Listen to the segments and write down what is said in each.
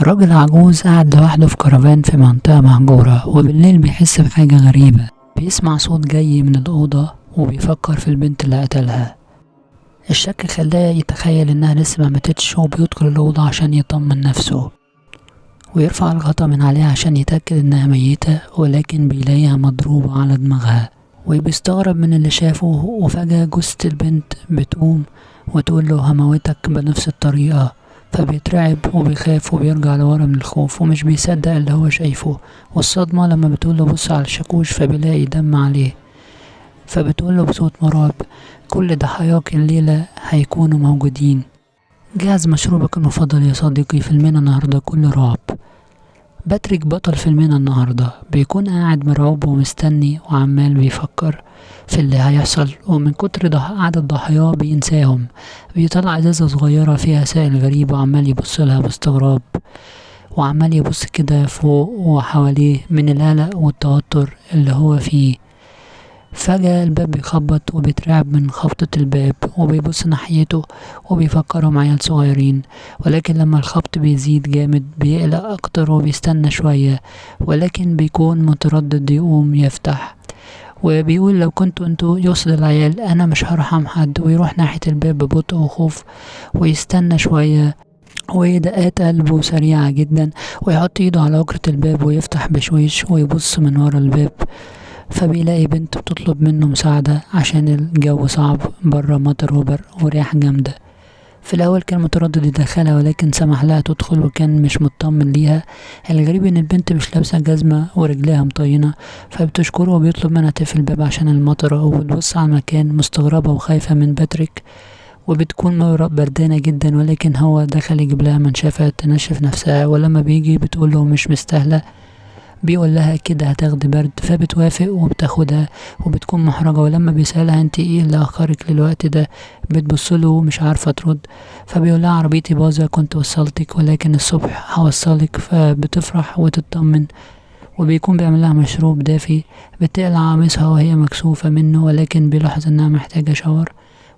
راجل عجوز قاعد لوحده في كرفان في منطقة مهجورة، وبالليل بيحس بحاجة غريبة. بيسمع صوت جاي من الأوضة وبيفكر في البنت اللي قتلها. الشك خلاه يتخيل إنها لسه ما ماتتش، وبيدخل الأوضة عشان يطمن نفسه ويرفع الغطا من عليها عشان يتأكد إنها ميتة، ولكن بيلاقيها مضروبة على دماغها وبيستغرب من اللي شافه. وفجأة جثة البنت بتقوم وتقول له هموتك بنفس الطريقة، فبيترعب وبيخاف وبيرجع لورا من الخوف ومش بيصدق اللي هو شايفه. والصدمة لما بتقول له بص على الشاكوش فبيلاقي دم عليه، فبتقول له بصوت مرعب كل ضحاياك الليلة هيكونوا موجودين. جهز مشروبك المفضل يا صديقي، فيلمنا النهاردة كله رعب. باتريك بطل فيلمنا النهاردة بيكون قاعد مرعوب ومستني وعمال بيفكر في اللي هيحصل، ومن كتر عدد ضحاياه بينساهم. بيطلع ازازة صغيرة فيها سائل غريب وعمال يبص لها باستغراب، وعمال يبص كده فوق وحواليه من القلق والتوتر اللي هو فيه. فجأة الباب بيخبط وبيترعب من خبطة الباب وبيبص ناحيته وبيفكرهم عيال صغيرين، ولكن لما الخبط بيزيد جامد بيقلق أكتر وبيستنى شوية، ولكن بيكون متردد يقوم يفتح وبيقول لو كنتوا انتوا، يقصد العيال، أنا مش هرحم حد، ويروح ناحية الباب ببطء وخوف ويستنى شوية ودقات قلبه سريعة جدا، ويحط ايده على أكرة الباب ويفتح بشويش ويبص من ورا الباب، فبيلاقي بنت بتطلب منه مساعدة عشان الجو صعب برا، مطر وبرق ورياح جامدة. في الأول كان متردد يدخلها، ولكن سمح لها تدخل وكان مش مطمن ليها. الغريب إن البنت مش لابسة جزمة ورجليها مطينة، فبتشكره وبيطلب منها تقفل الباب عشان المطر، وبتبص على المكان مستغربة وخايفة من باتريك، وبتكون بردانة جدا، ولكن هو دخل يجيب لها منشفة تنشف نفسها، ولما بيجي بتقول له مش مستاهلة، بيقول لها كده هتاخدي برد، فبتوافق وبتاخدها وبتكون محرجة. ولما بيسألها انت ايه اللي اخرك للوقت ده، بتبص له مش عارفة ترد، فبيقول لها عربيتي باظة كنت وصلتك ولكن الصبح هوصلك، فبتفرح وتطمن. وبيكون بيعمل لها مشروب دافي، بتقلع قميصها وهي مكسوفة منه، ولكن بيلاحظ انها محتاجة شاور،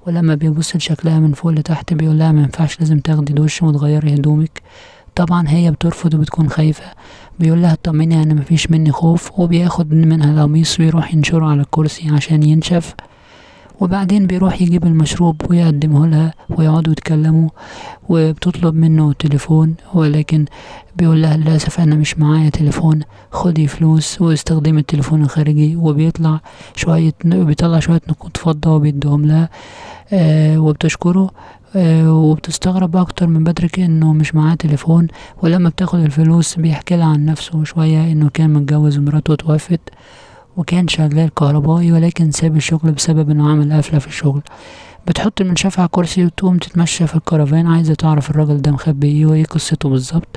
ولما بيبص لشكلها من فوق لتحت بيقول لها ما ينفعش، لازم تاخدي دش وتغيري هدومك. طبعا هي بترفض وبتكون خايفة، بيقول لها اطمني انا مفيش مني خوف، وبياخد منها القميص ويروح ينشره على الكرسي عشان ينشف، وبعدين بيروح يجيب المشروب ويقدمه لها ويقعدوا يتكلموا، وبتطلب منه تليفون، ولكن بيقول لها للأسف أنا مش معايا تليفون، خدي فلوس واستخدمي التليفون الخارجي. وبيطلع شوية بيطلع شوية نقود فضة وبيديهم لها، وبتشكره، وبتستغرب أكتر من باتريك إنه مش معاه تليفون. ولما بتاخد الفلوس بيحكي لها عن نفسه شوية، إنه كان متجوز ومراته اتوفت، وكان شغال كهربائي ولكن ساب الشغل بسبب إنه عمل قفلة في الشغل. بتحط المنشفة على الكرسي وتقوم تتمشى في الكرفان، عايزة تعرف الراجل ده مخبي ايه وايه قصته بالظبط،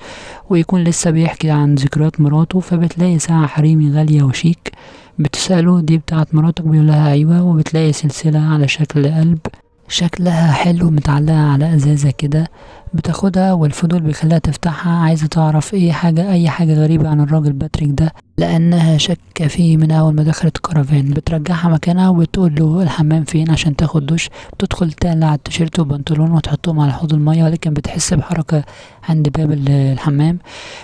ويكون لسه بيحكي عن ذكريات مراته. فبتلاقي ساعة حريمي غالية وشيك، بتسأله دي بتاعت مراتك؟ بيقول لها أيوة. وبتلاقي سلسلة على شكل قلب شكلها حلو متعلقة على ازازة كده، بتاخدها والفضول بيخليها تفتحها، عايزة تعرف ايه حاجة، اي حاجة غريبة عن الراجل باتريك ده، لانها شاكة فيه من اول ما دخلت الكرفان. بترجعها مكانها وبتقول له الحمام فين عشان تاخد دش. بتدخل تقلع التيشيرت والبنطلون وتحطهم على حوض المية، ولكن بتحس بحركة عند باب الحمام.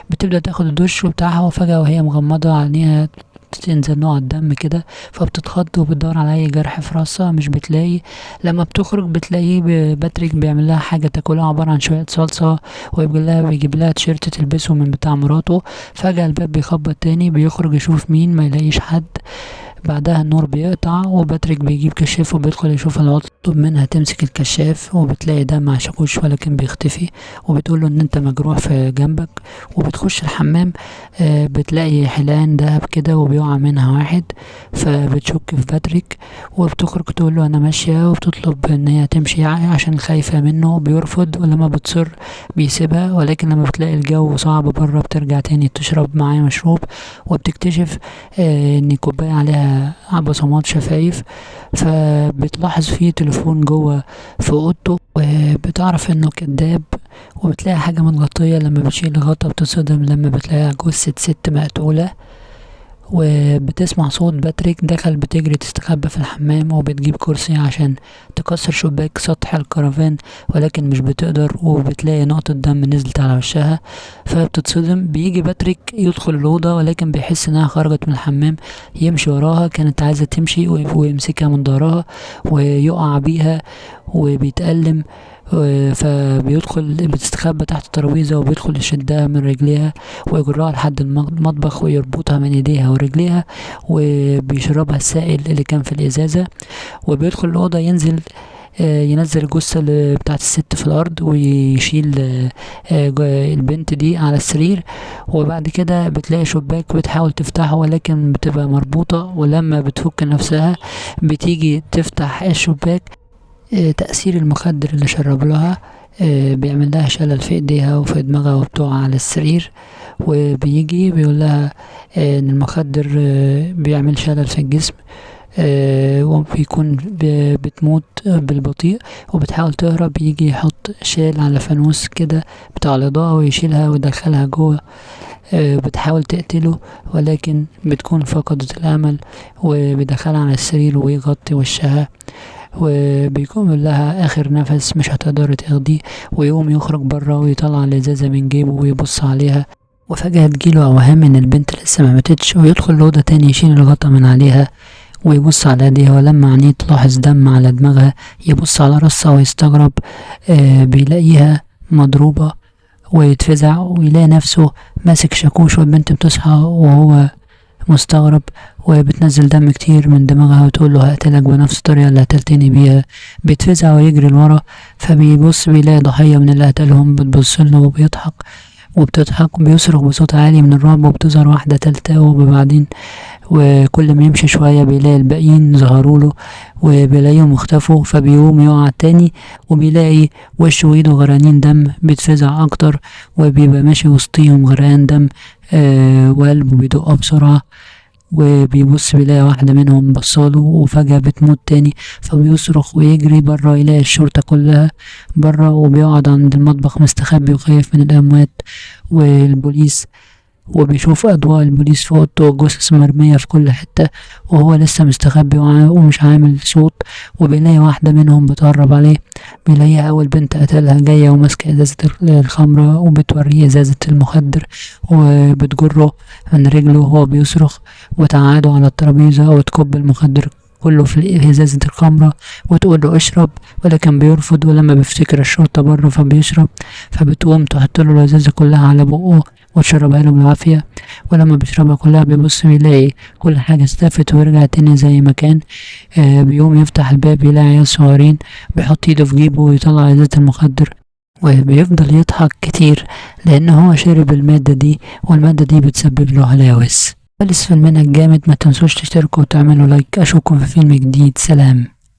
بتبدأ تاخد الدش بتاعها، وفجأة وهي مغمضة عينيها تنزل نقط دم كده، فبتتخض وبتدور على اي جرح في راسها مش بتلاقي. لما بتخرج بتلاقيه باتريك بيعمل لها حاجة تاكلها عبارة عن شوية صلصة، ويجيب لها بيجيب لها تيشيرت تلبسه من بتاع مراته. فجأة الباب بيخبط تاني، بيخرج يشوف مين، ما يلاقيش حد. بعدها النور بيقطع وباتريك بيجيب كشاف وبيدخل يشوف العطل، بيطلب منها تمسك الكشاف وبتلاقي دم على شاكوش ولكن بيختفي، وبتقول له ان انت مجروح في جنبك. وبتخش الحمام، بتلاقي حلقان دهب كده وبيقع منها واحد، فبتشك في باتريك وبتخرج تقول له انا ماشية، وبتطلب ان هي تمشي عشان خايفة منه، بيرفض، ولما بتصر بيسيبها. ولكن لما بتلاقي الجو صعب بره بترجع تاني تشرب معاه مشروب، وبتكتشف ان كوباية عليها بصمات شفايف، فبتلاحظ فيه تليفون جوه في اوضته، وبتعرف انه كذاب. وبتلاقي حاجة متغطية، لما بتشيل الغطا بتصدم لما بتلاقيها جثة ست مقتولة. وبتسمع صوت باتريك دخل، بتجري تستخبى في الحمام وبتجيب كرسي عشان تكسر شباك سطح الكرفان، ولكن مش بتقدر، وبتلاقي نقطة دم نزلت على وشها فبتتصدم. بيجي باتريك يدخل الأوضة، ولكن بيحس انها خرجت من الحمام، يمشي وراها، كانت عايزة تمشي ويمسكها من ظهرها ويقع بيها وبيتألم، فبيدخل بتستخبى تحت الترابيزة وبيدخل يشدها من رجليها ويجرها لحد المطبخ ويربطها من ايديها ورجليها وبيشربها السائل اللي كان في الازازة. وبيدخل الأوضة ينزل الجثة اللي بتاعت الست في الأرض ويشيل البنت دي على السرير. وبعد كده بتلاقي شباك بتحاول تفتحه ولكن بتبقى مربوطة، ولما بتفك نفسها بتيجي تفتح الشباك، تأثير المخدر اللي شرب لها بيعمل لها شلل في ايديها وفي دماغها وبتقع على السرير. وبيجي بيقول لها ان المخدر بيعمل شلل في الجسم، وبيكون بتموت بالبطيء وبتحاول تهرب. يجي يحط شال على فانوس كده بتاع الإضاءة ويشيلها ويدخلها جوه، بتحاول تقتله ولكن بتكون فقدت الأمل، وبيدخلها على السرير ويغطي وشها وبيكون لها آخر نفس مش هتقدر تاخديه. ويقوم يخرج برا ويطلع الإزازة من جيبه ويبص عليها، وفجأة تجيله أوهام إن البنت لسه ما ماتتش، ويدخل الأوضة تاني يشيل الغطا من عليها ويبص على ايديها، ولما عينيه تلاحظ دم على دماغها يبص على راسها ويستغرب، بيلاقيها مضروبة ويتفزع ويلاقي نفسه ماسك شاكوش، والبنت بتصحى وهو مستغرب وبتنزل دم كتير من دماغها وتقول له هقتلك بنفس الطريقة اللي قتلتني بيها. بيتفزع ويجري لورا، فبيبص بيلاقي ضحية من اللي قتلهم بتبص له وبيضحك وبتضحك، وبيصرخ بصوت عالي من الرعب، وبتظهر واحدة تالتة. وبعدين وكل ما يمشي شوية بيلاقي الباقيين ظهروا له وبيلاقيهم اختفوا، فبيقوم يقع تاني وبيلاقي وشه وايده غرقانين دم، بيتفزع اكتر وبيبقى ماشي وسطيهم غرقان دم، وقلبه بيدق بسرعة، وبيبص بيلاقي واحدة منهم بصاله وفجأة بتموت تاني، فبيصرخ ويجري برا يلاقي الشرطة كلها برا، وبيقعد عند المطبخ مستخبي وخايف من الأموات والبوليس، وبيشوف أضواء البوليس في أوضته والجثث مرمية في كل حتة، وهو لسه مستخبي ومش عامل صوت. وبيلاقي واحدة منهم بتقرب عليه، بيلاقيها أول بنت قتلها جاية وماسكة إزازة الخمرة وبتوريه إزازة المخدر وبتجره من رجله وهو بيصرخ، وتقعده على الترابيزة وتكب المخدر كله في إزازة الخمرة وتقول له اشرب، ولكن بيرفض، ولما بيفتكر الشرطة بره فبيشرب، فبتقوم تحط له الإزازة كلها على بقه وتشربها له بالعافية. ولما بيشربها كلها بيبص بيلاقي كل حاجة استفت ويرجع تاني زي ما كان. بيقوم يفتح الباب يلاقي عيال صغيرين، بيحط ايده في جيبه ويطلع إزازة المخدر، وبيفضل يضحك كتير لأن هو شرب المادة دي، والمادة دي بتسبب له هلاوس. خلص فيلمنا الجامد، ما تنسوش تشتركوا وتعملوا لايك. اشوفكم في فيلم جديد، سلام.